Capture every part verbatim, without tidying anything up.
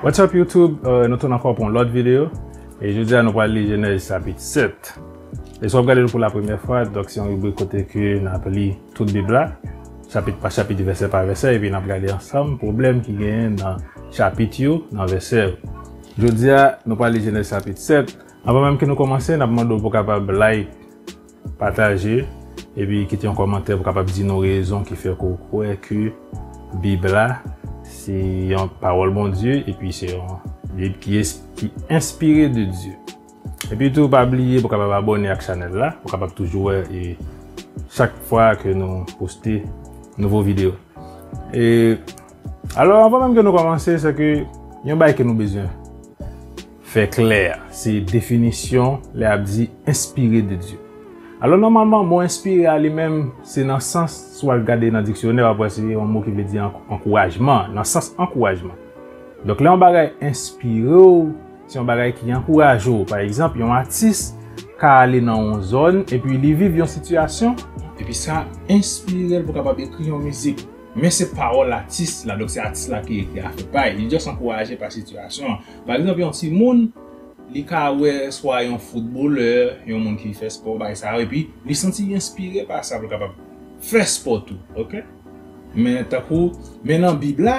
What's up YouTube? Euh, nou tounen ankò pou yon lòt videyo. E jodi a nou pral li Jenèz chapit sèt. E si w ap gade nou pou la premyè fwa, donk se yon ribrik kote ke n ap li tout Bib la, chapit pa chapit, vèsè pa vèsè, epi n ap gade ansanm pwoblèm ki genyen nan chapit yo, nan vèsè yo. Jodi a, nou pral li Jenèz chapit sèt. Anvan menm ke nou kòmanse, n ap mande w pou w kapab like, pataje, epi kite yon kòmantè pou w kapab di nou rezon ki fè ke w kwè ke Bib la se yon pawòl Bondye, epi se yon Bib ki, es- ki enspire de Dye. Epi tou, pa bliye pou w kapab abòne ak chanèl la, pou w kapab toujou wè e chak fwa ke nou poste nouvo videyo. E alò, anvan menm ke nou kòmanse, se ke yon bagay ke nou bezwen fè klè, se definisyon lè y ap di enspire de Dye. Alò, nòmalman, mo enspire a li menm, se nan sans, si w al gade nan diksyonè, w ap wè se yon mo ki vle di an- ankourajman, nan sans ankourajman. Donk, lè yon bagay enspire w, se yon bagay ki ankouraje w. Pa egzanp, yon atis ka ale nan yon zòn, epi li viv yon sitiyasyon, epi sa enspire l pou kapab ekri yon mizik. Men se pawòl atis la, donk se atis la ki ekri afè pa l. Li just ankouraje pa sitiyasyon an. Pa egzanp, yon timoun, li ka wè swa yon foutbolè, yon moun ki fè spò, bagay sa yo, epi li santi li enspire pa sa pou l kapab fè spò tou, oke? Men tankou, men nan Bib la,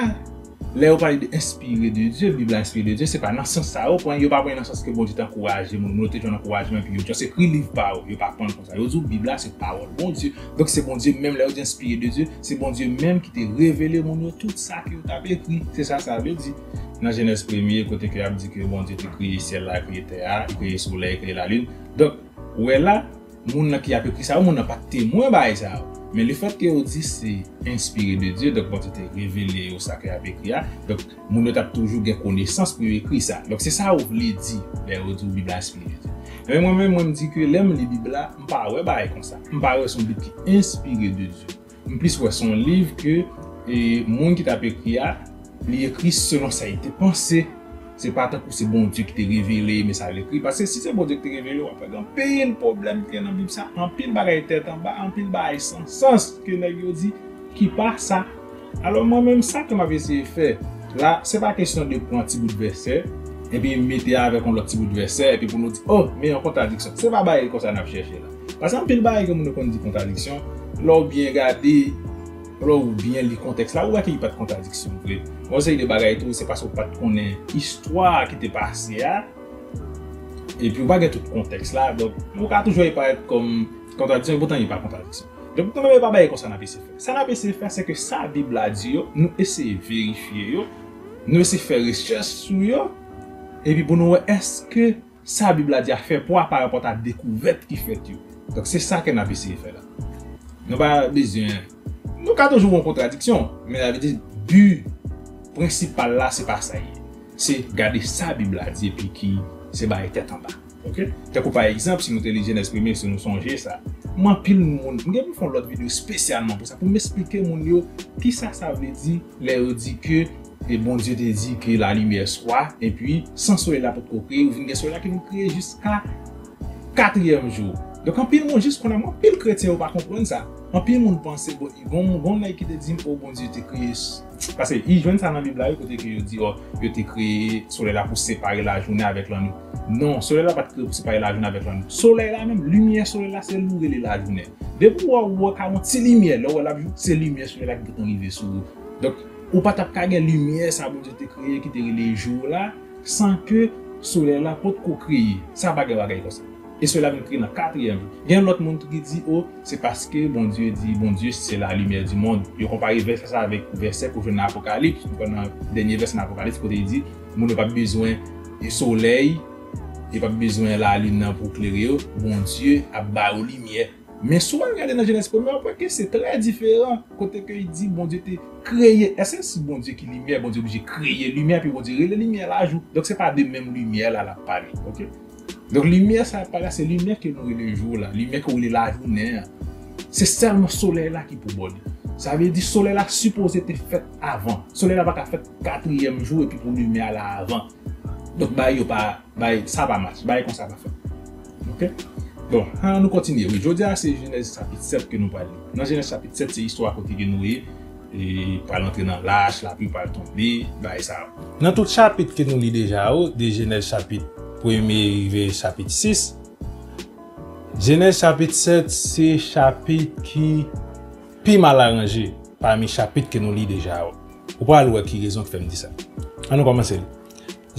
lè yo pale de enspire de Dye, Bib la enspire de Dye, se pa nan sans sa yo pran, yo pa pran nan sans ke Bondye te ankouraje moun, moun yo te jwenn ankourajman, epi yo just ekri liv pa yo, yo pa pran l konsa. Yo di w Bib la se pawòl Bondye. Donk se Bondye menm, lè yo di enspire de Dye, se Bondye menm ki te revele moun yo tout sa ke yo t ap ekri. Se sa sa vle di. Nan Jenèz premye, kote ke y ap di ke Bondye te kreye syèl la, kreye tè a, li kreye solèy, kreye lalin. Donk, ou wè la, moun nan ki ap ekri sa yo, moun nan pa t temwen bagay sa yo. Men lefètke yo di se enspire de Dye, donk Bondye te revele yo sa ke y ap ekri a. Donk, moun yo t ap toujou gen konesans pou yo ekri sa. Donk, se sa yo vle di lè yo di w Bib la enspire de Dye. Men mwen menm, mwen m di ke lè m li Bib la, m pa wè bagay konsa. M pa wè se yon Bib ki enspire de Dye. M plis wè se yon liv ke e, moun ki t ap ekri a, li ekri selon sa li te panse. Se pa tankou se Bondye ki te revele, men sa l ekri. Paske si se Bondye ki te revele, w ap wè gen anpil pwoblèm ki gen nan Bib sa, anpil bagay tèt anba, anpil bagay san sans ke nèg yo di ki pa sa. Alò, mwen menm, sa ke m ap eseye fè la, se pa kesyon de pran ti bout vèsè, epi mete avèk yon lòt ti bout vèsè, epi pou nou di, oh, men yon kontradiksyon. Se pa bagay konsa n ap chèche la. Paske anpil bagay ke moun yo konn di kontradiksyon, lè w byen gade, lè w byen li kontèks la, ou wè ke li pa t kontradiksyon vre. Yon seri de bagay tou, se paske w pa t konnen istwa ki te pase a, epi w pa gen tout kontèks la, donk, ou ka toujou wè li parèt kòm kontradiksyon, epoutan li pa kontradiksyon. Donk, nou menm, e pa bagay konsa n ap eseye fè. Sa n ap eseye fè, se ke sa Bib la di yo, nou eseye verifye yo, nou eseye fè rechèch sou yo, epi pou nou wè èske sa Bib la di a fè pwa parapòt a dekouvèt ki fèt yo. Donk, se sa ke n ap eseye fè la. Nou pa bezwen, nou ka toujou wè yon kontradiksyon, men sa vle di, bi prensipal la, se pa sa ye. Se gade sa Bib la di, epi ki se bagay tèt anba. Oke? Tankou pa egzanp, si nou te li Jenèz premye, si nou sonje sa. Mwen, anpil moun, m gen pou m fè yon lòt videyo espesyalman pou sa, pou m esplike moun yo kisa sa vle di lè yo di ke e Bondye te di ke la lumière soit, epi san solèy la potko kreye, ou vin gen solèy la ki vin kreye jiska katriyèm jou. Donk, anpil moun, jis kounye a, anpil kretyen yo pa konprann sa. Anpil moun panse, bon, gon, gon nèg ki te di m, o, Bondye te kreye s-, paske i jwenn sa nan Bib la, wi, kote ke yo di, o, yo te kreye solèy la pou separe lajounen avèk lannwit. Non, solèy la pa t kreye pou separe lajounen avèk lannwit. Solèy la menm, limyè solèy la, se li w rele lajounen. Depi w wè, w wè ka yon ti limyè, lè w wè l ap jou, se limyè solèy la ki gentan rive sou ou. Donk, ou pa t ap ka gen limyè sa Bondye te kreye ki te rele jou la, san ke solèy la potko kreye. Sa pa gen bagay konsa. E solèy la vin kreye nan katriyèm jou. Gen lòt moun tou ki di, o, se paske Bondye di, Bondye c'est la lumière du monde. Yo konpare vèsè sa avèk vèsè ke w jwenn nan Apokalips. Ou pran nan dènye vèsè nan Apokalips kote li di, moun yo p ap bezwen solèy, yo p ap bezwen lalin nan pou klere yo. Bondye ap ba yo limyè. Men si w al gade nan Jenèz premye, w ap wè ke se trè diferan. Kote ke li di Bondye te kreye. Èske si Bondye ki limyè, Bondye oblije kreye limyè, epi Bondye rele limyè lajou? Donk, se pa de menm limyè la l ap pale, oke? Donk, limyè sa l ap pale la, se limyè ke nou rele jou la, limyè ke w rele lajounen an. Se sèlman solèy la ki pou bò li. Sa vle di, solèy la sipoze te fèt avan. Solèy la pa ka fèt katriyèm jou epi pou limyè a la avan. Donk, bagay yo pa, bagay, sa pa match, bagay konsa pa fèt. Oke? Bon, an nou kontinye. Wi, jodi a se Jenèz chapit sèt ke nou pral li. Nan Jenèz chapit sèt, se istwa kote ke nou ye. e pral antre nan lach, lapli pral tonbe, bagay sa yo. Nan tout chapit ke nou li deja yo, de Jenèz chapit premye rive chapit sis, Jenèz chapit sèt se chapit ki pi mal aranje pami chapit ke nou li deja yo. Ou pral wè ki rezon ki fè m di sa. Ann nou kòmanse li.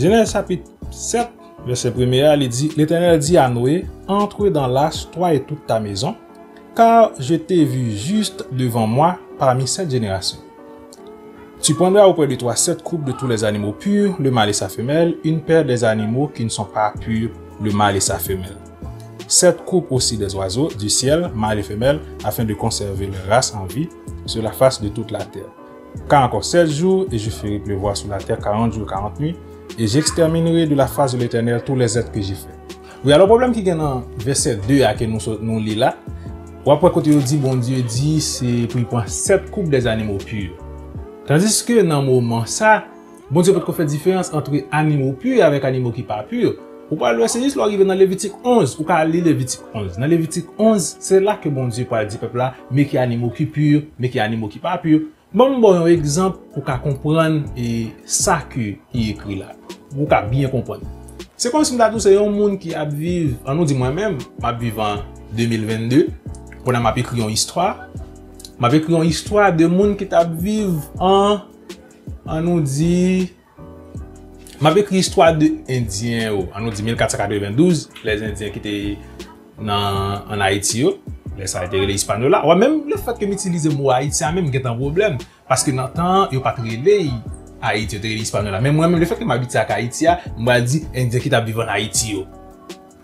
Jenèz chapit sèt, vèsè premye a, li di, L'Éternel dit à Noé, Entre dans l'arche, toi et toute ta maison, car je t'ai vu juste devant moi parmi cette génération. Tu prendras auprès de toi sept couples de tous les animaux purs, le mâle et sa femelle, une paire des animaux qui ne sont pas purs, le mâle et sa femelle. Sept couples aussi des oiseaux du ciel, mâles et femelles, afin de conserver leur race en vie sur la face de toute la terre. Car encore sept jours, et je ferai pleuvoir sur la terre quarante jours et quarante nuits, et j'exterminerai de la face de l'Éternel tous les êtres que j'ai faits. Wi, alò pwoblèm ki gen nan vèsè de a ke nou sot, nou li la, w ap wè kote yo di Bondye di se pou l pran sèt koup dè zanimo pi. Tandiske nan moman sa, Bondye potko fè diferans ant animo pi avèk animo ki pa pi. Ou pral wè, se jis lè w rive nan Levitik onz, ou ka li Levitik onz. Nan Levitik onz, se la ke Bondye pral di pèp la, men ki animo ki pi, men ki animo ki pa pi. Ban m ba w yon egzanp pou w ka konprann e sa ke li ekri la, pou w ka byen konprann. Se kòmsi m ta di w se yon moun ki ap viv, an nou di mwen menm, m ap viv an de mil vennde, kounye a m ap ekri yon istwa. M ap ekri yon istwa de moun ki t ap viv an, an nou di, m ap ekri istwa de Endyen yo, an nou di mil kat san katrevendouz, lè Endyen ki te nan, ann Ayiti yo, lè sa yo te rele Ispanola. Wè, menm lefèt ke m itilize mo Ayiti a menm, m gentan pwoblèm. Paske nan tan an, yo pa t rele Ayiti, yo te rele Ispanola. Men mwen menm, lefèt ke m abitye ak Ayiti a, m pral di Endyen ki t ap viv ann Ayiti yo.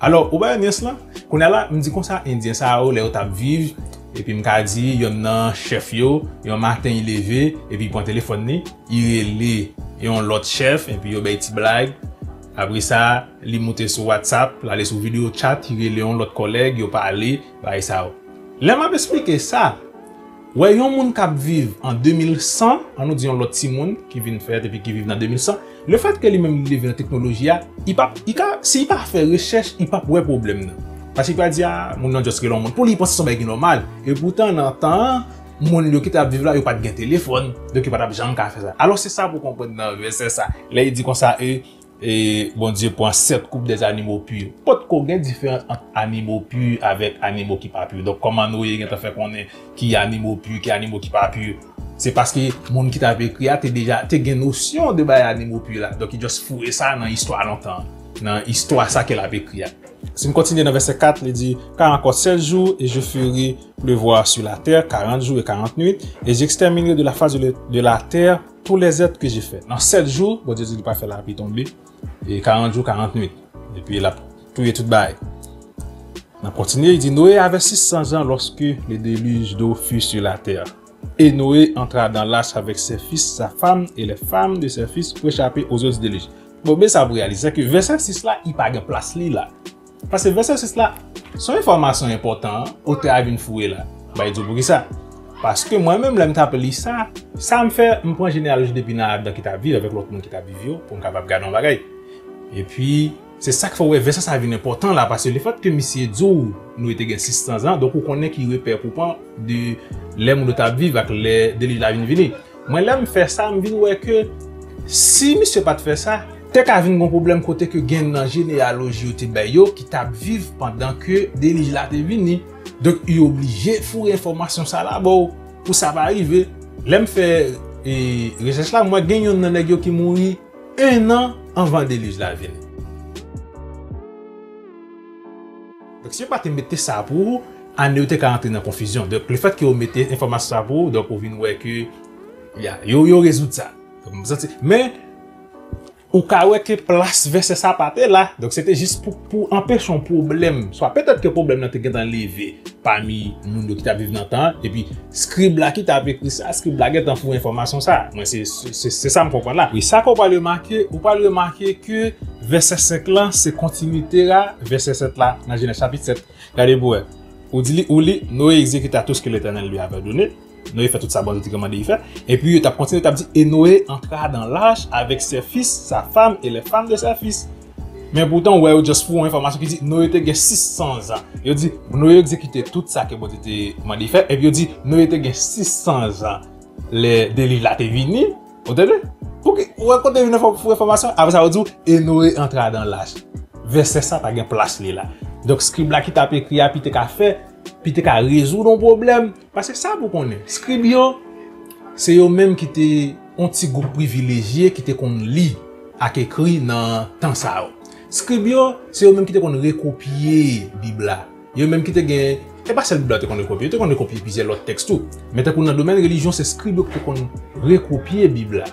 Alò, ou bay nyans lan? Kounye a la, m di konsa, Endyen sa yo, lè yo t ap viv, epi m ka di, yonn nan chèf yo, yon maten, li leve, epi li pran telefòn li, li rele yon lòt chèf, epi yo bay ti blag. Apre sa, li moute sou WhatsApp, l ale sou video chat, li rele yon lòt kòlèg, yo pale, bagay sa yo. Lè m ap esplike sa, wè yon moun k ap viv an de mil san, an nou di yon lòt timoun ki vin fèt epi ki viv nan de mil san, lefèt ke li menm li leve nan teknoloji a, li p ap, li ka, si li pa fè rechèch, li p ap wè pwoblèm nan. Paske li pa di, a, moun nan just rele yon moun. Pou li, li panse se yon bagay ki nòmal. Epoutan, nan tan an, moun yo ki t ap viv la, yo pa t gen telefòn, donk yo pa t ap janm ka fè sa. Alò, se sa pou w konprann nan vèsè sa. Lè li di konsa, e, e Bondye pran sèt koup dè zanimo pi. Potko gen diferans ant animo pi avèk animo ki pa pi. Donk, kòman Noye gentan fè konnen ki animo pi, ki animo ki pa pi? Se paske moun ki t ap ekri a te deja, te gen nosyon de bagay animo pi la. Donk, li just foure sa nan istwa lontan, nan istwa sa ke l ap ekri a. Si m kontinye nan vèsè kat, li di, Car encore sept jours, et je ferai pleuvoir sur la terre quarante jours et quarante nuits, et j'exterminerai de la face de, de la terre tous les êtres que j'ai faits. Nan sèt jou, Bondye di li pral fè lapli tonbe, e karant jou, karant nuit. Epi l ap touye tout bagay. N ap kontinye, li di, Noé avait six cents ans lorsque le déluge d'eau fut sur la terre. Et Noé entra dans l'arche avec ses fils, sa femme et les femmes de ses fils pour échapper aux eaux du déluge. Bon, men sa pou reyalize, se ke vèsè sis la, li pa gen plas li la. Paske vèsè sis la, se yon enfòmasyon enpòtan, otè a vin foure la. Bay di w poukisa. Paske mwen menm, lè m t ap li sa, sa m fè, m pran jeneyaloji depi nan Adan ki t ap viv avèk lòt moun ki t ap viv yo, pou m kapab gade yon bagay. Epi, se sa k fè w wè vèsè sa vin enpòtan la, paske lefèt ke misye di w Noye te gen sis san zan, donk ou konnen ki repè pou pran de lè moun yo t ap viv ak lè delij la vin vini. Mwen, lè m fè sa, m vin wè ke si misye pa t fè sa, te ka vin gon pwoblèm kote ke gen nan jeneyaloji yo te bay yo ki t ap viv pandan ke delij la te vini. Donk, yo oblije foure enfòmasyon sa la ba w pou sa pa rive. Lè m fè, e, rechèch la, m wè gen youn nan nèg yo ki mouri en an anvan delij la vini. Donk, si yo pa te mete sa pou ou, ane yo te ka antre nan konfizyon. Donk, lefèt ke yo mete enfòmasyon sa pou ou, donk, ou vin wè ke, ya, yo, yo rezoud sa. Donk, m santi, men, ou ka wè ke plas vèsè sa pa te la. Donk, se te jis pou, pou anpeche yon pwoblèm. Swa petèt ke pwoblèm nan te gentan leve pami moun yo ki t ap viv nan tan an, epi skrib la ki t ap ekri sa, skrib la gentan foure enfòmasyon sa. Mwen, se, se, se, se sa m konprann la. Wi, sa ke w pral remake, ou pral remake ke vèsè senk lan, se kontinite a vèsè sèt la, nan Jenèz chapit sèt. Gade pou wè. Ou di li, ou li, Noé exécuta tout ce que l'Éternel lui avait ordonné. Noé fè tout sa Bondye te kòmande li fè. Epi yo t ap kontinye, yo t ap di, Et Noé entra dans l'arche avec ses fils, sa femme et les femmes de ses fils. Men poutan, ou wè, yo just foure yon enfòmasyon ki di, Noé te gen sis san zan. Yo di, Noé egzekite tout sa ke Bondye te mande li fè. Epi yo di, Noé te gen sis san zan. lè delij la te vini. Ou tande? Pouki, ou wè kote vin enfò-, enfòmasyon? Apre sa, yo di w, et Noé entra dans l'arche. Vèsè sa pa gen plas li la. Donk, skrib la ki t ap ekri a, pi te ka fè, pi te ka rezoud yon pwoblèm. Paske sa pou konnen, skrib yo, se yo menm ki te yon ti gwoup privilejye ki te konn li ak ekri nan tan sa yo. Skrib yo, se yo menm ki te konn rekopye Bib la. Yo menm ki te gen, e pa sèl Bib la yo te konn rekopye, yo te konn rekopye plizyè lòt tèks tou. Men tankou nan domèn relijyon, se skrib yo ki te konn rekopye Bib la.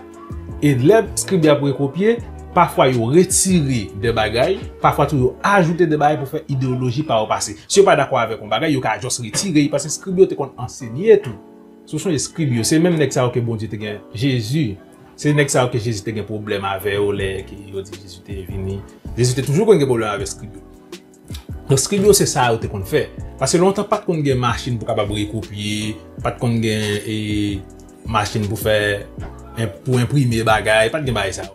E lè skrib yo ap rekopye, pafwa yo retire de bagay, pafwa tou yo ajoute de bagay pou fè ideyoloji pa yo pase. Si yo pa dakò avèk yon bagay, yo ka just retire l, paske skrib yo te konn ansenye tou. Si w sonje skrib yo, se menm nèg sa yo ke Bondye te gen, Jezi, se nèg sa yo ke Jezi te gen pwoblèm avè yo lè ke yo di Jezi te vini. Jezi te toujou konn gen pwoblèm avèk skrib yo. Donk, skrib yo se sa yo te konn fè. Paske lontan pa t konn gen machin pou kapab rekopye, pa t konn gen, e, machin pou fè, en-, pou enprime bagay, pa t gen bagay sa yo.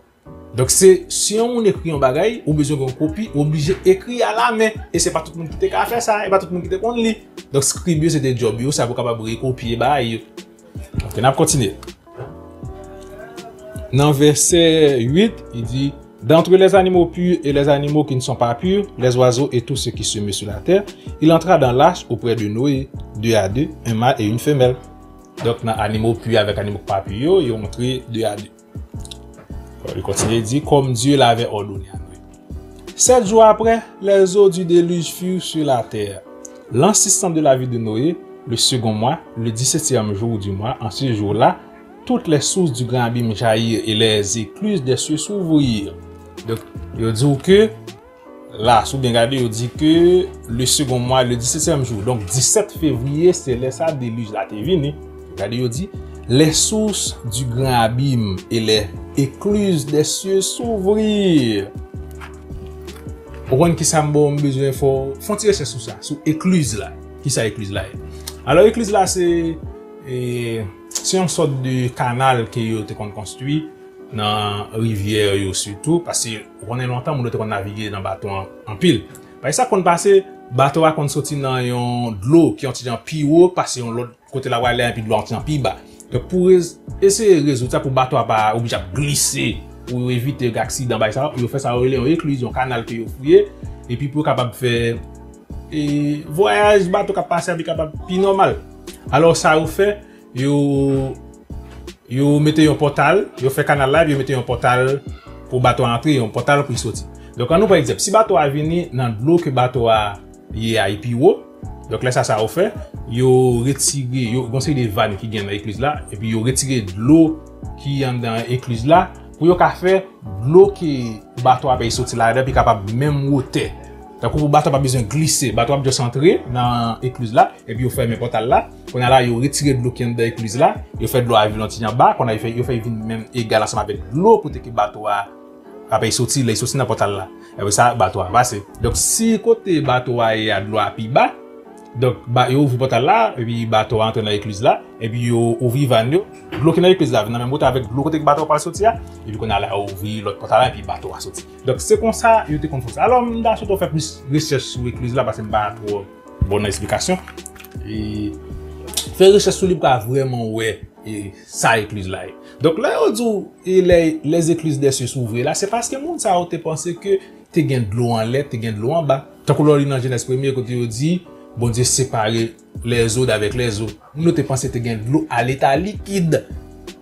Donk, se, si yon moun ekri yon bagay, ou bezwen gen yon kopi, ou oblije ekri a la men. E se pa tout moun ki te ka fè sa, e pa tout moun ki te konn li. Donk, skrib yo, se te djòb yo, sa pou kapab rekopye bagay yo. Ok, n ap kontinye. Nan vèsè uit, li di, d'entre les animaux purs et les animaux qui ne sont pas purs, les oiseaux et tout ce qui se meut sur la terre, il entra dans l'arche auprès de Noé, deux à deux, un mâle et une femelle. Donk, nan animaux purs avèk animaux ki pa pur yo, yo antre de a de. Bon, li kontinye di, comme Dieu l'avait ordonné à Noé. Sept jours après, les eaux du déluge furent sur la terre. L'an six cent de la vie de Noé, le second mois, le dix-septième jour du mois, en ce jour-là, toutes les sources du grand abîme jaillirent et les écluses des cieux s'ouvrirent. Donk, yo di w ke la, si w byen gade, yo di ke le second mois, le dix-septième jour, donk disèt fevriye, se lè sa delij la te vini. Gade, yo di, les sources du grand abîme et les écluses des cieux s'ouvrirent. Ou konn ki sa m bon, m bezwen fè w fè yon ti rechèch sou sa, sou ekliz la. Ki sa ekliz la ye? Alò, ekliz la, se, e, se yon sòt de kanal ke yo te konn konstwi nan rivyè yo sitou, paske ou konnen lontan moun yo te konn navige nan bato an, anpil. Paske sa konn pase, bato a konn soti nan yon dlo ki yon ti jan pi wo pase yon lòt kote l ap prale a, epi dlo a yon ti jan pi ba. Donk, pou rez-, eseye rezoud sa pou bato a pa oblije ap glise, pou evite aksidan, bagay sa yo, yo fè sa yo rele yon ekliz, yon kanal ke yo fouye, epi pou yo kapab fè, e, vwayaj bato k ap pase a pi kapab pi nòmal. Alò, sa yo fè, yo, yo mete yon pòtal, yo fè kanal la, epi yo mete yon pòtal pou bato a antre, yon pòtal pou l soti. Donk, ann nou pran egzanp, si bato a vini nan dlo ke bato a ye a, li pi wo, donk, lè sa, sa yo fè, yo retire, yo, gon seri de vàn ki gen nan ekliz la, epi yo retire dlo ki anndan ekliz la, pou yo ka fè dlo ke bato a ap soti ladan, pi kapab menm wotè. Tankou pou bato a pa bezwen glise, bato a ap just antre nan ekliz la, epi yo fèmen pòtal la. Kounye a la, yo retire dlo ki anndan ekliz la, yo fè dlo a vin yon ti jan ba, kounye a yo fè, yo fè vin menm egal ansanm avèk dlo kote ke bato a ap soti, lè l soti nan pòtal la. Epi sa, bato a pase. Donk, si kote bato a ye a, dlo a pi ba, donk, ba, yo ouvri pòtal la, epi bato a antre nan ekliz la, epi yo ouvri vàn yo, dlo ki nan ekliz la vin nan menm wotè avèk dlo kote ke bato a pral soti a, epi kounye a la, yo ouvri lòt pòtal la, epi bato a soti. Donk, se konsa yo te konn fè sa. Alò, m ta swete w fè plis rechèch sou ekliz la, paske m pa twò bon nan esplikasyon. E fè rechèch sou li pou ka vrèman wè, e, sa ekliz la ye. Donk, lè yo di w, e, les, les écluses des cieux s'ouvrirent la, se paske moun sa yo te panse ke te gen dlo anlè, te gen dlo anba. Tankou lè w li nan Jenèz premye, kote yo di, Bondye separe les eaux d'avec les eaux. Moun yo te panse te gen dlo a leta likid.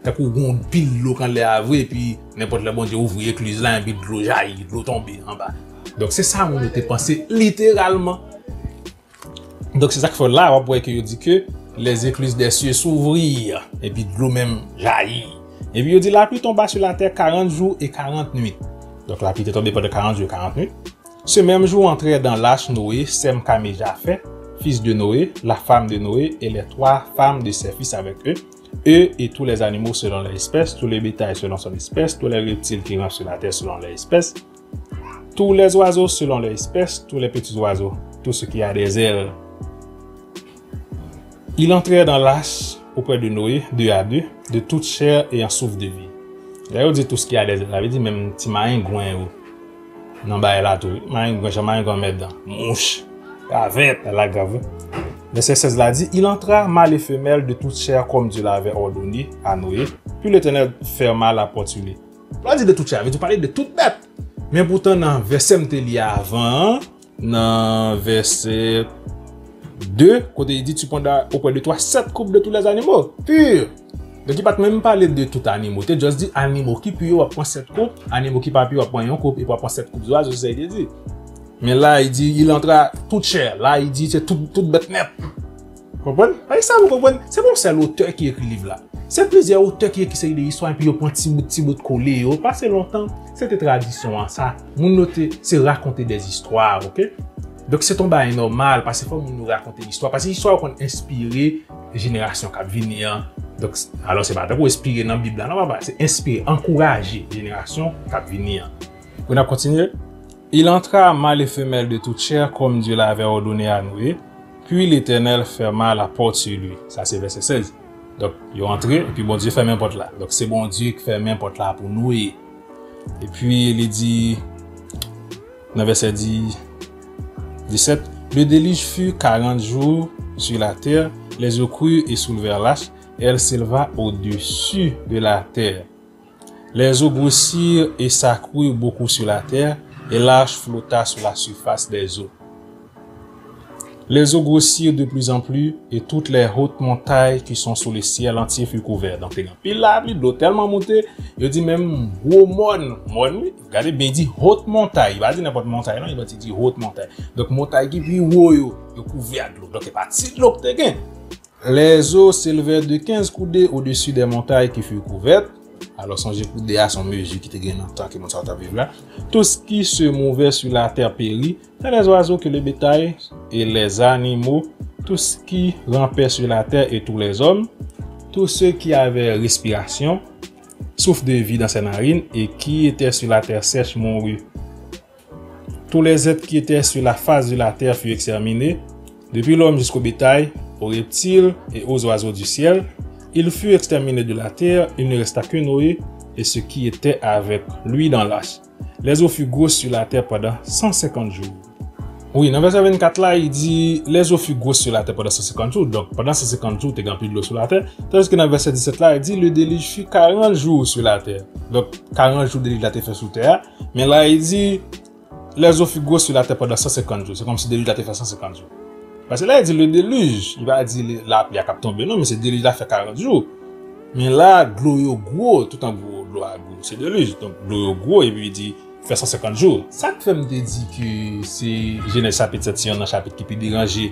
Tankou gon pil dlo k anlè a vre, epi nenpòt lè Bondye ouvri ekliz la, epi dlo jayi, dlo tonbe anba. Donk, se sa moun yo te panse literalman. Donk, se sa k fè la, w ap wè ke yo di ke les écluses des cieux s'ouvrirent, epi dlo menm jayi. Epi yo di, la pluie tomba sur la terre quarante jours et quarante nuits. Donk, lapli te tonbe pandan karant jou e karant nuit. Ce même jour entrèrent dans l'arche Noé, Sem, Kam et Jafeth, fils de Noé, la femme de Noé et les trois femmes de ses fils avec eux, eux et tous les animaux selon leur espèce, tout le bétail selon son espèce, tous les reptiles qui rampent sur la terre selon leur espèce, tous les oiseaux selon leur espèce, tous les petits oiseaux, tout ce qui a des ailes. Ils entrèrent dans l'arche auprès de Noé, deux à deux, de toute chair ayant souffle de vie. Lè yo di tout ce qui a des ailes, sa vle di menm ti marengwen yo nan bagay la tou, wi. Marengwen, jan marengwen mèt dan, mouch, ravèt, la grav, wi. Vèsè sèz la di, Il entra, mâle et femelle, de toute chair, comme Dieu l'avait ordonné à Noé. Puis l'Éternel ferma la porte sur lui. Lè di de toute chair, vle di pale de tout bèt. Men poutan nan vèsè m te li avan an, nan vèsè de, kote li di, Tu prendras auprès de toi sept couples de tous les animaux purs. Donk, li pa t menm pale de tout animo. Te just di animo ki pi yo, w ap pran sèt koup, animo ki pa pi yo, w ap pran yon koup, epi w ap pran sèt koup zwazo, se sa li te di. Men la, li di, Il entra toute chair. La, li di, se tout, tout bèt nèt. Konprann? Paske sa, nou konprann, se pa yon sèl otè ki ekri liv la. Se plizyè otè ki ekri seri de istwa, epi yo pran ti bout, ti bout kole yo. Pase lontan, se te tradisyon an, sa. Moun yo te, se rakonte des histoires, oke? Donk, se t on bagay nòmal, paske fò moun yo rakonte istwa, paske istwa yo konn enspire jenerasyon k ap vini an. Donk, alò, se pa tankou enspire nan Bib la, non, papa, se enspire, ankouraje jenerasyon k ap vini an. Pou n ap kontinye, Il entra, mâle et femelle de toute chair, comme Dieu l'avait ordonné à Noé, puis l'Éternel ferma la porte sur lui. Sa se vèsè sèz. Donk, yo antre, epi Bondye fèmen pòt la. Donk, se Bondye ki fèmen pòt la pou Noye. Epi, li di, nan vèsè di, disèt, Le déluge fut quarante jours sur la terre, les eaux crurent et soulevèrent l'arche, et elle s'éleva au-dessus de la terre. Les eaux grossirent et s'accrurent beaucoup sur la terre, et l'arche flotta sur la surface des eaux. Les eaux grossirent de plus en plus, et toutes les hautes montagnes qui sont sous le ciel entier furent couvertes. Donk, te gen anpil lapli, dlo tèlman moute, yo di menm gwo mòn, mòn wi, gade byen, li di haute montagne, li pa di nenpòt montay non, li di haute montagne. Donk, montay ki pi wo yo, yo kouvè ak dlo. Donk, e pa ti dlo ki te gen. Les eaux s'élevèrent de quinze coudées au-dessus des montagnes qui furent couvertes. Alò, sonje koude a se yon mezi ki te gen nan tan ke moun sa yo t ap viv la. Tout ce qui se mouvait sur la terre périt, tant les oiseaux que le bétail et les animaux, tout ce qui rampait sur la terre et tous les hommes, tous ceux qui avaient respiration, souffle de vie dans ses narines et qui étaient sur la terre sèche mourut. Tous les êtres qui étaient sur la face de la terre furent exterminés, depuis l'homme jusqu'au bétail, aux reptiles et aux oiseaux du ciel. Ils furent exterminés de la terre, il ne resta que Noé et ceux qui étaient avec lui dans l'arche. Les eaux furent grosses sur la terre pendant cent cinquante jours. Wi, nan vèsè vennkat la, li di, Les eaux furent grosses sur la terre pendant cent cinquante jours. Donk, pandan san senkant jou, te gen anpil dlo sou latè. Tandiske nan vèsè disèt la, li di, Le déluge fut quarante jours sur la terre. Donk, karant jou delij la te fè sou tè a. Men la, li di, Les eaux furent grosses sur la terre pendant cent cinquante jours. Se kòmsi delij la te fè san senkant jou. Paske la, li di le déluge, li pa di le- lapli a k ap tonbe, non, men se delij la fè karant jou. Men la, dlo yo gwo, toutan gwo, dlo a gwo, se delij. Donk, dlo yo gwo, epi li di, fè san senkant jou. Sa k fè m te di ke se Jenèz chapit sèt se yonn nan chapit ki pi deranje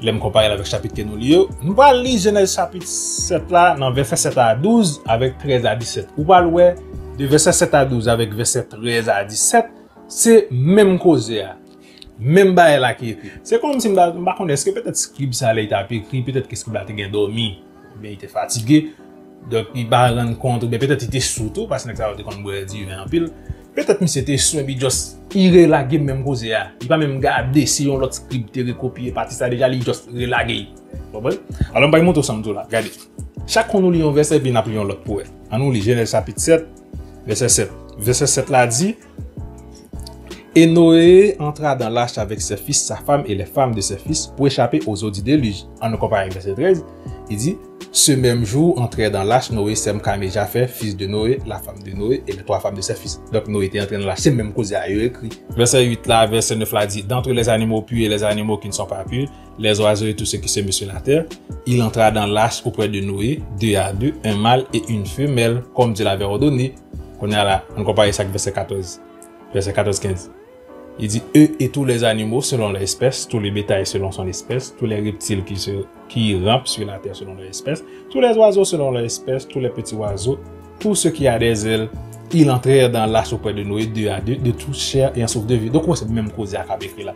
lè m konpare l avèk chapit ke nou li yo. Nou pral li Jenèz chapit sèt la nan vèsè sèt a douz avèk trèz a disèt. Ou pral wè de vèsè sèt a douz avèk vèsè trèz a disèt, se menm koze a. Menm bagay la ki ekri. Se kòmsi m ta, m pa konnen, èske petèt skrib sa lè li t ap ekri, petèt ke skrib la te gen dòmi, oubyen li te fatige. Donk, li pa rann kont, oubyen petèt li te sou tou, paske nèg sa yo te konn bwè diven anpil. Petèt misye te sou, epi just, li relage menm koze a. Li pa menm gade si yon lòt skrib te rekopye pati sa deja, li just relage. Konprann? Alò, m pral montre w sa m di w la. Gade. Chak kou nou li yon vèsè, epi n ap li yon lòt pou wè. Ann nou li Jenèz chapit sèt, vèsè sèt. Vèsè sèt la di, Et Noé entra dans l'arche avec ses fils, sa femme et les femmes de ses fils, pour échapper aux eaux du déluge. Ann nou konpare avèk vèsè trèz, li di, Ce même jour entrèrent dans l'arche Noé, Sem, Kam et Jafeth, fils de Noé, la femme de Noé et les trois femmes de ses fils. Donk, Noé te antre nan lach, se menm koze a yo ekri. Vèsè uit la, vèsè nèf la di, D'entre les animaux purs et les animaux qui ne sont pas purs, les oiseaux et tout ce qui se meut sur la terre, il entra dans l'arche auprès de Noé, deux à deux, un mâle et une femelle, comme Dieu l'avait ordonné. Kounye a la, ann konpare sa ak vèsè katòz. Vèsè katòz kenz. Il dit, Eux et tous les animaux selon leur espèce, tout le bétail selon son espèce, tous les reptiles qui se, qui rampent sur la terre selon leur espèce, tous les oiseaux selon leur espèce, tous les petits oiseaux, tout ce qui a des ailes, ils entrèrent dans l'arche auprès de Noé, deux à deux, de toute chair et en souffle de vie. Donk, wè, se menm koze a k ap ekri la.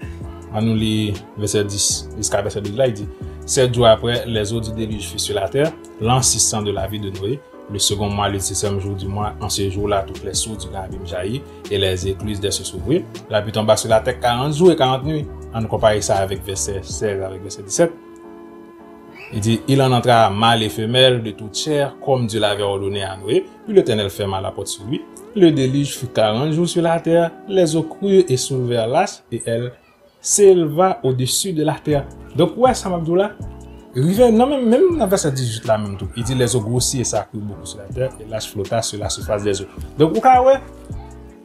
Ann nou li vèsè dis jiska vèsè douz la, li di, Sept jours après, les eaux du déluge furent sur la terre, l'an six cent de la vie de Noé, le second mois, le dix-septième jour du mois, en ce jour-là, toutes les sources du grand abîme jaillirent, et les écluses des cieux s'ouvrirent. La pluie tomba sur la terre quarante jours et quarante nuits. Ann konpare sa avèk vèsè sèz avèk vèsè disèt. Li di, Il en entra mâle et femelle de toute chair, comme Dieu l'avait ordonné à Noé. Puis l'Éternel ferma la porte sur lui. Le déluge fut quarante jours sur la terre. Les eaux crurent et soulevèrent l'arche, et elle s'éleva au-dessus de la terre. Donk, ou wè sa m ap di w la? Rive nan menm, menm nan vèsè dizuit la menm tou, il dit, les eaux grossières s'accrurent beaucoup sur la terre, et l'âge flotta sur la surface des eaux. Donk, ou ka wè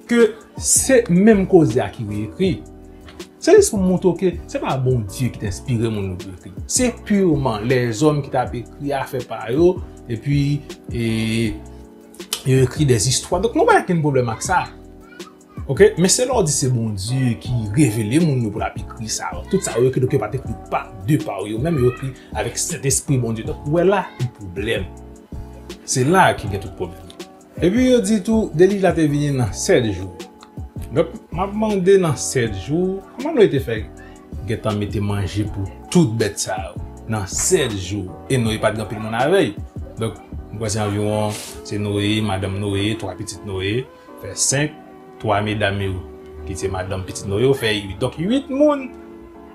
ke se menm koze a ki reyekri. Se jis pou montre w ke se pa Bondye ki te enspire moun yo pou ekri. Se piman lèzòm ki t ap ekri afè pa yo, epi e, yo ekri dèzistwa. Donk, nou pa gen pwoblèm ak sa. Ok? Men se lè w di se Bondye ki revele moun yo pou l ap ekri sa. Tout sa yo ekri, donk yo pa t ekri pa de pa yo menm, yo ekri avèk Sentespri Bondye. Donk, ou wè la ki pwoblèm. Se la ki gen tout pwoblèm. Epi yo di tou, delij la te vini nan sèt jou. Donk, m ap mande nan sèt jou, kòman Noye te fè gentan mete manje pou tout bèt sa yo nan sèt jou? E Noye pa t gen anpil moun avè l. Donk, m kwè se anviwon, se Noye, madanm Noye, twa pitit Noye, fè senk, twa medam yo, ki se madanm pitit Noye yo, fè uit. Donk, uit moun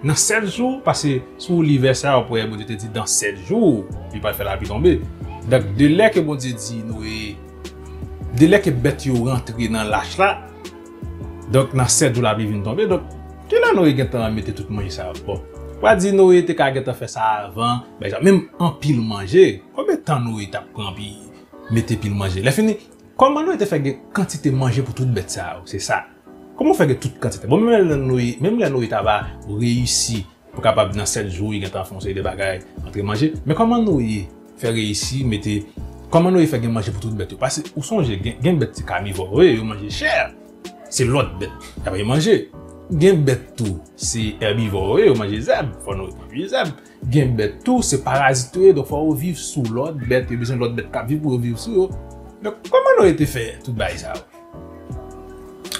nan sèt jou, paske si w li vèsè a, w ap wè Bondye te di, dans sept jours, li pral fè lapli tonbe. Donk, de lè ke Bondye di Noye, de lè ke bèt yo rantre nan lach la, donk, nan sèt jou, lapli vin tonbe. Donk, kilè Noye gentan mete tout manje sa yo? Bon, w a di Noye te ka gentan fè sa avan, men anpil manje. Konbyen tan Noye t ap pran pou mete pil manje? Lè fini, kòman Noye te fè gen kantite manje pou tout bèt sa yo? Se sa. Kòman w fè gen tout kantite? Bon, menm lè Noye, menm lè Noye ta va reyisi pou kapab nan sèt jou, li gentan fè yon seri de bagay, antre manje. Men kòman Noye fè reyisi, mete, kòman Noye fè gen manje pou tout bèt yo? Paske, ou sonje, gen, gen bèt se kanivò yo ye, yo manje chè. Se lòt bèt y ap manje. Gen bèt tou, se èbivò yo ye, yo manje zèb. Fò Noye pwodui zèb. Gen bèt tou, se parazit yo ye, donk fò yo viv sou lòt bèt, yo bezwen lòt bèt k ap viv pou yo viv sou yo. Donk, kòman Noye te fè tout bagay sa yo?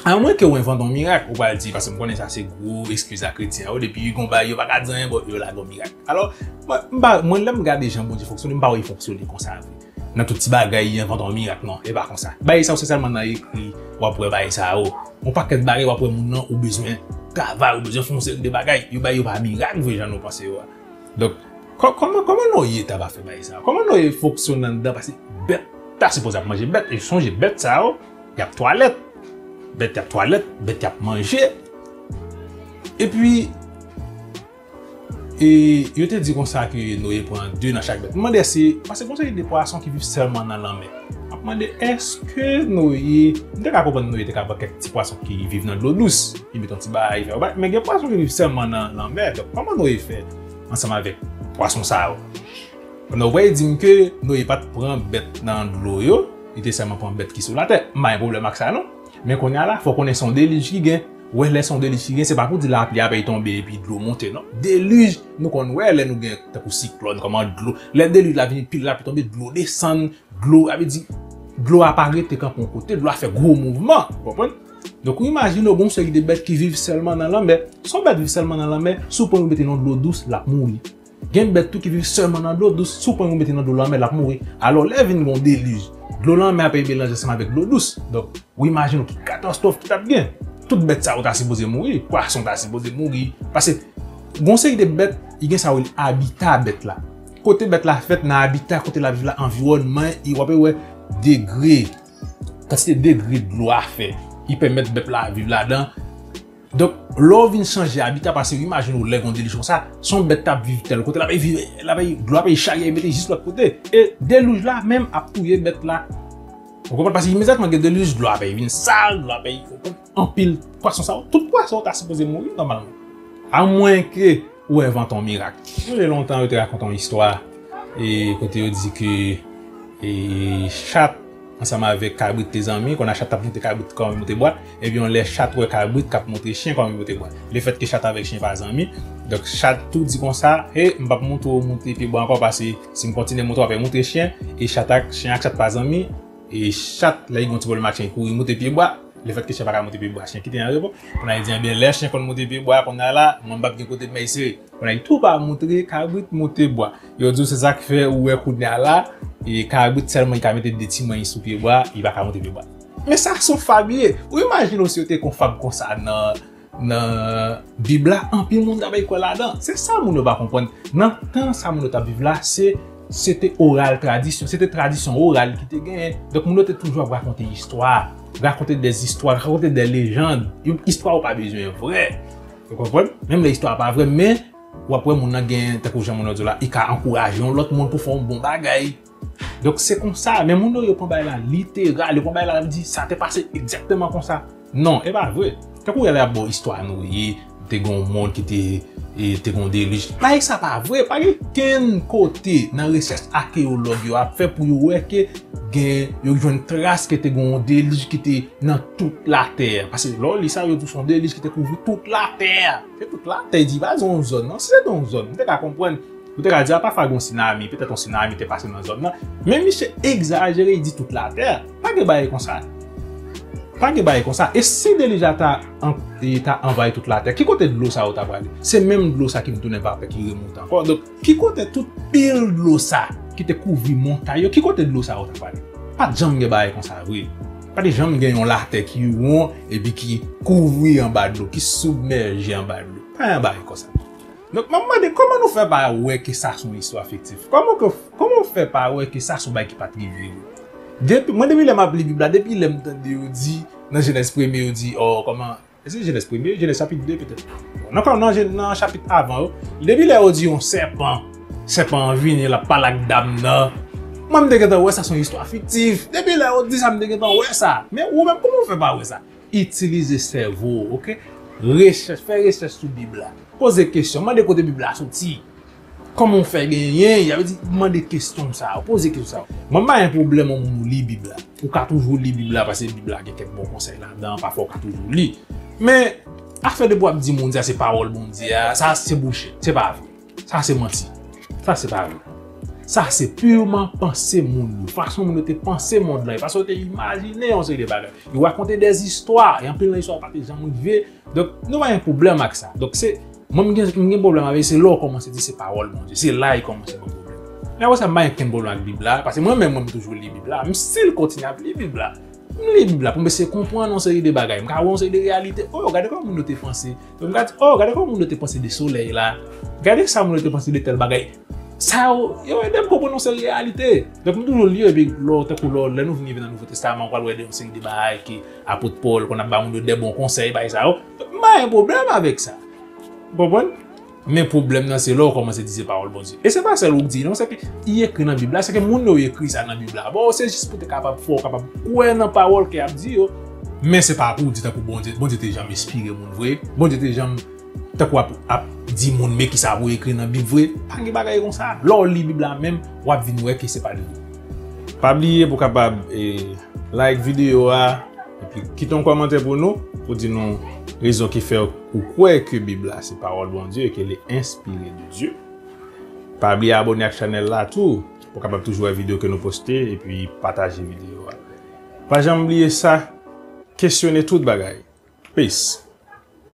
Amwenke w envante yon mirak, ou pral di, paske m konnen sa se gwo eskiz a kretyen yo, depi yo gon bagay yo pa ka di anyen, bon, yo lage yon mirak. Alò, mwen, m pa, mwen, lè m gade jan Bondye fonksyone, m pa wè l fonksyone konsa vre. Nan tout ti bagay, li envante yon mirak, non, e pa konsa. Bagay sa yo se sèlman nan ekri, w ap wè bagay sa yo. Yon pakèt bagay, w ap wè moun nan, ou bezwen travay, ou bezwen fè yon seri de bagay. Yo bagay yo pa mirak vre jan nou panse yo a. Donk, kò-, kòman, kòman Noye ta va fè bagay sa yo? Kòman Noye fonksyone anndan? Paske bèt ta sipoze ap manje bèt. E sonje, bèt sa yo, y ap twalèt. Bèt y ap twalèt, bèt y ap manje. Epi, e, yo te di konsa ke Noye pran de nan chak bèt. M mande si, paske gon seri de pwason ki viv sèlman nan lanmè. M ap mande, èske Noye, m te ka konprann Noye te ka pran kèk ti pwason ki viv nan dlo dous, li met yon ti bagay, fè yon bagay, men gen pwason ki viv sèlman nan lanmè. Donk, kòman Noye fè ansanm avèk pwason sa yo? Pandan w prale di m ke Noye pa t pran bèt nan dlo yo, li te sèlman pran bèt ki sou latè. M pa gen pwoblèm ak sa, non. Men kounye a la, fò w konnen se yon delij ki gen. Ou wè, lè se yon delij ki gen, se pa pou di lapli ap tonbe epi dlo monte, non. Delij, nou konn wè lè nou gen tankou siklòn, kòman dlo, lè delij la vini, pil lapli tonbe, dlo desann, dlo, sa vle di, dlo a pa rete kanpe yon kote, dlo a fè gwo mouvman, ou konprann? Donk, ou imajine w gon seri de bèt ki viv sèlman nan lanmè. Si yon bèt viv sèlman nan lanmè, si w pran yon mete nan dlo dous, l ap mouri. Gen bèt tou ki viv sèlman nan dlo dous, si w pran yon mete nan dlo lanmè, l ap mouri. Alò, lè vin gon delij, dlo lanmè ap melanje ansanm avèk dlo dous. Donk, ou imajine w ki katastwòf ki t ap gen. Tout bèt sa yo ta sipoze mouri, pwason ta sipoze mouri. Paske, gon seri de bèt, li gen sa yo rele abita bèt la. Kote bèt la fèt, nan abita, kote l ap viv la, anviwònman, e w ap wè degre, kantite degre dlo a fè, li pèmèt bèt la viv ladan. Donk, lè w vin chanje abita, paske imajine w lè gon delij konsa, si yon bèt t ap viv tèl kote, l ap viv, l ap, dlo ap charye mete jis lòt kote. E delij la menm ap touye bèt la. Ou konprann? Paske imedyatman gen delij, dlo ap vin sal, dlo ap, ou konprann? Anpil pwason sa yo, tout pwason yo ta sipoze mouri nòmalman. Amwenke ou envante yon mirak. Sonje lontan yo te rakonte yon istwa, e kote yo di ke, e, chat ansanm avèk kabrit te zanmi, kounye a chat t ap monte kabrit kòman moute bwa, epi yon lè chat wè kabrit k ap monte chen kòman moute bwa. Lefètke chat avèk chen pa zanmi, donk chat tou di konsa, "He, m p ap montre w monte pye bwa ankò, paske si m kontinye montre w, w ap montre chen." E chat ak, chen ak chat pa zanmi, e chat, lè li gen yon ti pwoblèm ak chen, li kouri monte pye bwa. Lefètke chen pa ka monte pye bwa, chen kite an repo. Kounye a li di, "Ebyen, lè chen konn monte pye bwa, kounye a la, mwen m p ap gen kote m sere." Kounye a li tou pa montre kabrit monte bwa. Yo di w se sa k fè ou wè kounye a la, e kabrit sèlman li ka mete de ti manch sou pye bwa, li pa ka monte pye bwa. Men sa se yon fab li ye. Ou imajine w si yo te gen yon fab konsa nan, nan Bib la, anpil moun ta bay kwè ladan. Se sa moun yo pa konprann. Nan tan sa moun yo t ap viv la, se, se te oral tradisyon, se te tradisyon oral ki te genyen. Donk, moun yo te toujou ap rakonte istwa, rakonte dèzistwa, rakonte dè lejann. Yon istwa ou pa bezwen vrè. Ou konprann? Menm lè istwa a pa vrè, men w ap wè moun nan gen, tankou jan moun yo di la, li ka ankouraje yon lòt moun pou fè yon bon bagay. Donk, se konsa, men moun yo, yo pran bagay la literal, yo pran bagay la, yo di, sa te pase egzakteman konsa. Non, e pa vre. Tankou lè y ap ba w istwa Noye, te gen yon mond ki te, e, te gen yon delij. Bagay sa pa vre, pa gen kenn kote nan rechèch akeyològ yo ap fè pou yo wè ke gen, yo jwenn tras ke te gen yon delij ki te nan tout latè. Paske lè w li sa, yo di w se yon delij ki te kouvri tout latè. Se tout latè, di pa se yon zòn, non. Si se te yon zòn, m te ka konprann. Ou te ka di, a, pafwa gen yon sinami, petèt yon sinami te pase nan zòn nan. Men misye egzajere, li di tout latè. Pa gen bagay konsa. Pa gen bagay konsa. E si delij la ta, an, e ta anvayi tout latè, ki kote dlo sa yo ta prale? Se menm dlo sa ki vin tounen vapè ki remonte ankò. Donk, ki kote tout pil dlo sa ki te kouvri montay yo, ki kote dlo sa yo ta prale? Pa t janm gen bagay konsa vre. Pa t janm gen yon latè ki won epi ki kouvri anba dlo, ki sibmèje anba dlo. Pa gen bagay konsa. Donk, m ap mande, kòman nou fè pa wè ke sa se yon istwa fiktif? Kòman ke, kòman w fè pa wè ke sa se yon bagay ki pa t rive vre? Depi, mwen, depi lè m ap li Bib la, depi lè m tande yo di, nan Jenèz premye, yo di, o, kòman, èske se Jenèz premye? Jenèz chapit de, petèt. Bon, nan, nan, nan chapit avan yo, depi lè yo di yon sèpan, sèpan an vini, l ap pale ak dam nan. Mwen, m te gentan wè sa se yon istwa fiktif. Depi lè yo di sa, m te gentan wè sa. Men ou menm, kòman w fè pa wè sa? Itilize sèvo w, oke? Rechèch, fè rechèch sou Bib la. Poze kesyon, mande kote Bib la soti. Kòman w fè genyen? Sa vle di, mande kesyon sa yo, poze kesyon sa yo. Mwen pa gen pwoblèm yon moun ou li Bib la. Ou ka toujou li Bib la, paske Bib la gen kèk bon konsèy ladan, pafwa w ka toujou li. Men, afè de pou ap di moun sa se pawòl Bondye a, sa se bouche, se pa vre. Sa se manti. Sa se pa vre. Sa se pirman panse moun yo. Fason moun yo te panse mond lan, e fason yo te imajine yon seri de bagay. Yo rakonte dèzistwa, e anpil nan istwa yo pa te janm rive. Donk, nou pa gen pwoblèm ak sa. Donk, se, mwen, m gen, m gen pwoblèm avè, se lè w kòmanse di se pawòl Bondye. Se la li kòmanse ban pwoblèm. Men apre sa, m pa gen kenn pwoblèm ak Bib la, paske mwen menm, mwen, m toujou li Bib la. M still kontinye ap li Bib la. M li Bib la pou m eseye konprann yon seri de bagay. M ka wè yon seri de reyalite. O, gade kòman moun yo te panse. M ka di, o, gade kòman moun yo te panse de solèy la. Gade sa moun yo te panse de tèl bagay. Sa yo, yo ede m konprann yon seri reyalite. Donk, m toujou li yo, epi lè, tankou lè, lè nou vin rive nan Nouvo Testaman, ou pral wè de yon seri de bagay ke apot Pòl konn ap ba moun yo de bon konsèy, bagay sa yo. M pa gen pwoblèm avèk sa. Ou konprann? Men pwoblèm nan se lè w kòmanse di se pawòl Bondye. E se pa sèl ou k di, non, se ke li ekri nan Bib la, se ke moun yo ekri sa nan Bib la. Bon, se jis pou te kapab fè w kapab kwè nan pawòl ke y ap di yo. Men se pa pou w di tankou Bondye, Bondye te janm enspire moun vre. Bondye te janm tankou ap, ap di moun, men kisa pou ekri nan Bib vre. Pa gen bagay konsa. Lè w li Bib la menm, w ap vin wè ke se pa li vre. Pa bliye pou w kapab, e, like videyo a, epi kite yon kòmantè pou nou, pou di nou rezon ki fè ou kwè ke Bib la se pawòl Bondye e ke li enspire de Dye. Pa bliye abòne ak chanèl la tou, pou w kapab toujou wè videyo ke nou poste, epi pataje videyo a. Pa janm bliye sa, kesyone tout bagay. Peace.